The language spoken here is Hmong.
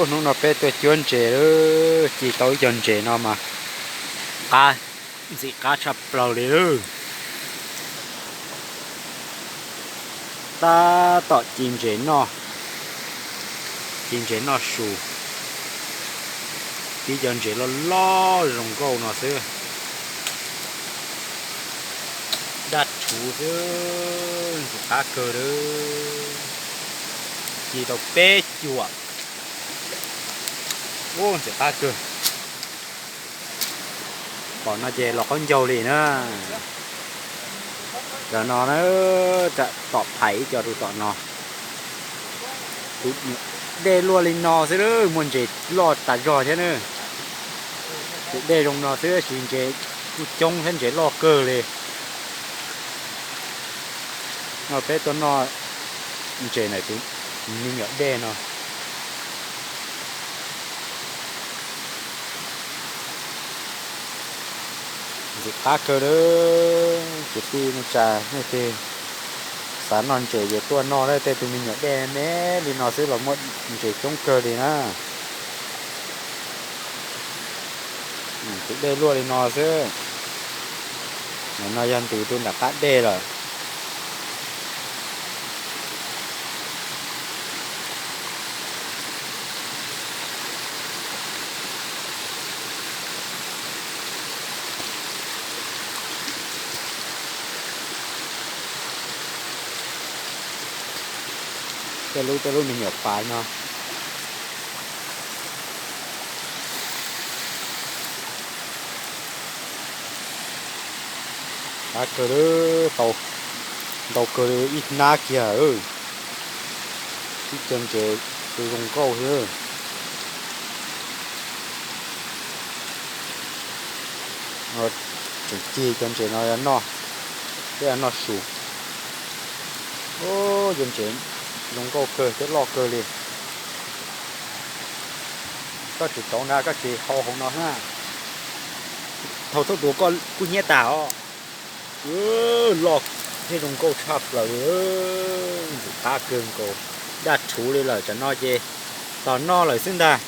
Hnub no peb tuaj cuab ntses lawm, ci tau ib co ntses no mas qab, ntxim qab tshaj plaws li lawm. Tab tom ci ntses noj, ci ntses noj su, tib co ntses loj loj zoo nkauj no xwb. Daj rhuv xwb, ntxim qab kawg lawm. Ci tau peb cuam. Ub, ntxim qab kawg. Pom no ces los qaub ncaug li na. Cov no na, tom phais ib co rau tom no. Tus dej luaj li no xwb, muaj ntses loj tas zog thiab na. Tus dej zoo no xwb tab sis ntses kuj coob thiab ntses loj kawg li. No peb tuaj noj ntses ntawm tus me nyuam dej no. Ntxim qab kawg lawm kwv tij neej tsa, nej tej xav noj ntses ces tuaj noj na, tej tus me nyuam dej me li no xwb los muaj ntses coob kawg li na. Tus dej luaj li no xwb. No yog ntws rau nram qab dej lawm. Tej lub, tej lub me nyuam pas no. Qab kawg, tau ntau kawg li ib hnab kiag. Ib co ntses zoo nkauj xwb. Tseem cig cov ntses no noj, peb noj su. Ub, cov ntses zoo nkauj kawg thiab loj kawg li. Koj tsis kauv nrad koj tsis hau hauv no na. Thaum thaub tus koj kub hnyiab tas os. Loj thiab zoo nkauj tshaj plaws li. Ntxim qab kawg nkaus, daj rhuv li lawm, tsam no ces tos noj lawm xwb ntag.